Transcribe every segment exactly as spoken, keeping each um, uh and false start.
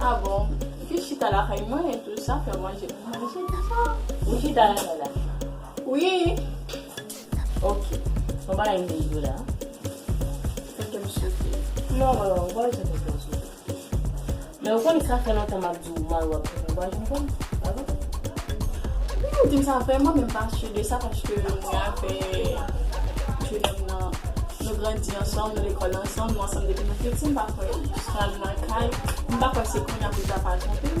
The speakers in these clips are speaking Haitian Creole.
Ah bon? Vin chita lakay mwen, tou sa, fè manje. Manje, sa. Ou chita lakay la? Wi. Ok. Bon, bagay m te di w la. Tenten m soufri. Non, non, non, ou pa bezwen tenten w soufri. Men ou konn sa fè lontan m ap di w mari w ap fè yon bagay, ou konn? Pa vre? Wi, ou di m sa vrèman, men m pa si de sa paske mwen avè jennonm nan, nou grandi ansanm, nou lekòl ansanm, nou ansanm depi nou piti, m pa kwè, jiska nou nan kay, m pa kwè se kounye a pou l ta pral twonpe m.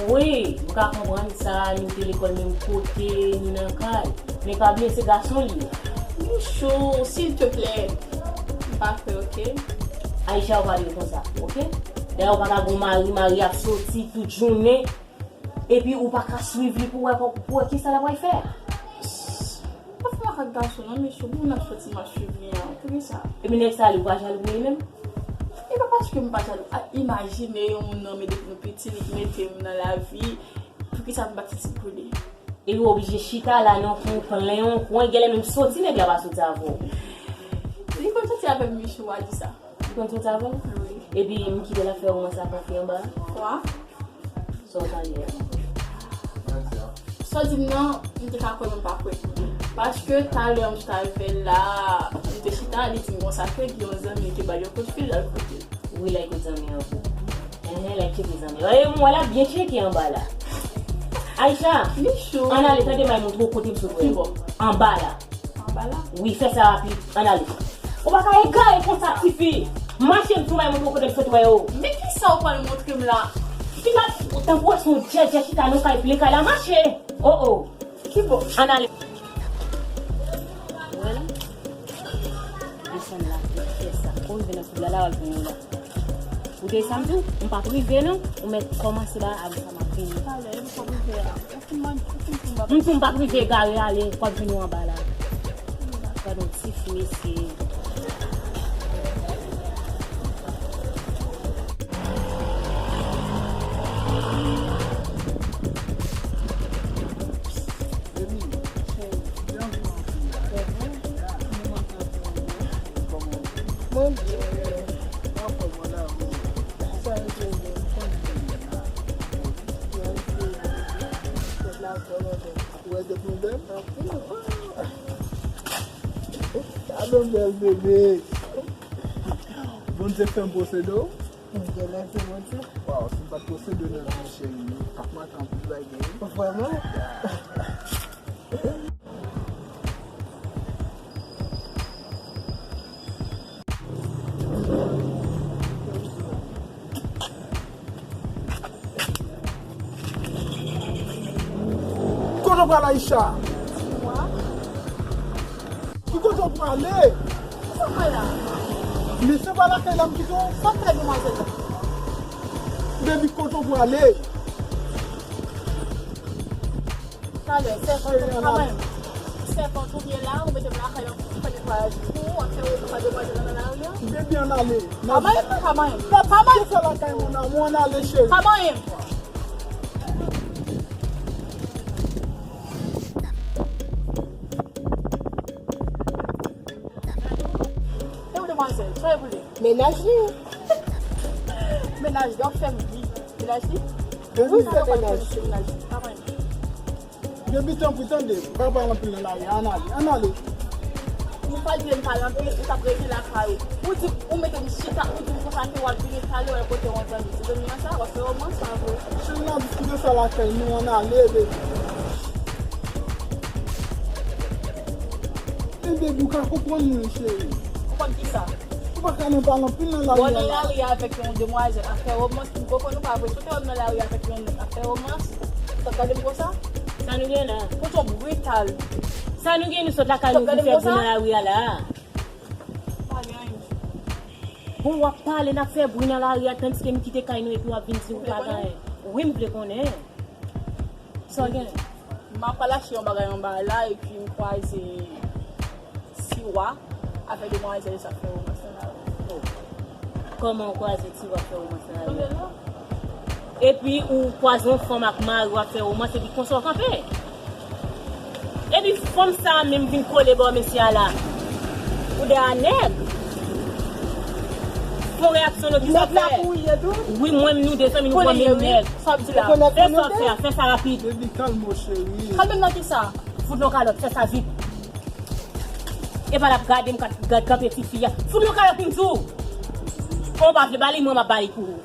Wi, m ka konprann sa, nou te lekòl menm kote, nou nan kay. Men pa bliye se gason li ye. Michou, silteplè, m pa kwè, oke? Aisha, ou pa dwe konsa, oke? Dayè, ou pa ka gon mari, mari ap soti tout jounen, epi ou pa ka swiv li pou wè, pou wè kisa l ap pral fè. M pa fè makak gason non, Michou, pou moun ap soti m ap swiv li an, poukisa? Epi nèg sa li, ou pa jalou pou li menm? E pa paske m pa jalou. A, imajine yon moun nan men depi nou piti, li mete m nan lavi, poukisa m pa t santi pou li? Epi w oblije chita la nan yon kwen, yon kwen, genlè menm soti nèg la pa soti avè w. Li konn soti avè m, Michou, w a di sa. Li konn soti avè w? Wi. Epi m kite l ap fè womans ak yon fi anba a? Kwa? Sa w tande a? Sa w di m nan, m te ka kwè, men m pa kwè. Paske talè m chita avè l la, m te chita, li di m konsa ke gen yon zanmi ki ba l yon kout fil, l al kote l. Wi, l al kote zanmi an pou. Enhen, l al tcheke zanmi an. E m wè l ap byen tcheke anba la. Aisha, Michou, ann ale, tande, m al montre w kote m sot wè. Ki bò? Anba la. Anba la? Wi, fè sa rapid. Ann ale. Ou pa ka egare konsa, tifi. Mache, m tou, m al montre w kote m sot wè yo. Men kisa w pral montre m la? Fi, m ap tankou wè se yon djèdjè chita nan kay, plen kay la, mache. O, o. Ki bò? Ann ale. Well, desann la, fè sa. Ou rive nan koub la, la, w al jwenn yo la. Ou te sa m di w, m p ap rive non. Ou mèt kòmanse ba avè sa m ap vini. Talè, m p ap rive a. Ou fin man-, ou fin fin ba. M di w m p ap rive, egare, ale, w ap jwenn yo anba la. Gad yon ti fi, mesye. Mwen byen. Sa yo te di, m konn byen. Mwen se, se la, se la. Ou wè de pwoblèm? Anpil. Gade yon bèl bebe. Bondye fè m posede w. Genlè se Bondye. Waw, si m pa t posede w nan vi m, cheri, m t ap manke anpil bagay. Vrèman? Kote w pral, Aisha? Ki kote w prale? Men se pa lakay la m kite w. Baby, kote w prale? Talè, sèvant ou, pa manyen m. Sèvant ou ye la, ou mete m lakay la pou fè netwayaj pou ou, w ap fè womans a demwazèl nan lari a. Baby, ann ale. Pa manyen m, pa manyen m. Pa manyen m. Fè lakay mon amour, ann ale, cheri. Pa manyen m. E ou demwazèl, sa e pou li? Mennaj li. Mennaj li, w ap fè m ri. Mennaj li? Wi, se mennaj. Mennaj li, pa manyen m. Baby, tanpri, tande, m pa pale anpil nan lari a, ann ale, ann ale. Ou pa di m pale anpil, ou t ap rete lakay ou. Ou di, ou mete m chita, ou di m konsa ke w ap vini talè, w al kote yon zanmi. Se zanmi an sa, w ap fè womans, pa vre? Cheri, n ap diskite sa lakay nou, ann ale, baby. Men baby, ou ka konprann mwen, cheri. Konprann kisa? Ou pa ka nan pale anpil nan lari a la. Bon, nan lari a avèk yon demwazèl ap fè womans, m konprann ou pa vre. Si w te wè m nan lari a avèk yon nèg ap fè womans, ou t ap gade m konsa? Sa nou gen la? Kote w brital. Sa nou gen, nou sot lakay nou pou fè bri nan lari a la. Pa gen anyen. Bon, w ap pale, n ap fè bri nan lari a, tandiske m kite kay nou epi w ap vin di m pa gen anyen. Wi, m vle konnen. Sa w gen? M ap al achte yon bagay anba la epi m kwaze Tiwa avèk demwazèl sa fè romans nan lari. Kòman w kwaze Tiwa fè romans nan lari? Epi ou kwaze yon fanm ak mari w ap fè romans epi konsa w kanpe. Epi fanm sa a menm vin kole bò mesye a la. Ou de a nèg. Fon reyaksyon nou ki sa fè. Wi, mwen nou de zanmi nou pran menm nèg. Sa w ap di la? Fè sa w ap fè a, fè sa rapid. Baby, kalme w cheri. Kalme m nan kisa? Fout nou kalòt, fè sa vit. Epa l ap gade m, gad, gad kanpe tifi a. Fout nou kalòt m di w. Kon w pa vle ba li, mwen m ap ba li pou ou.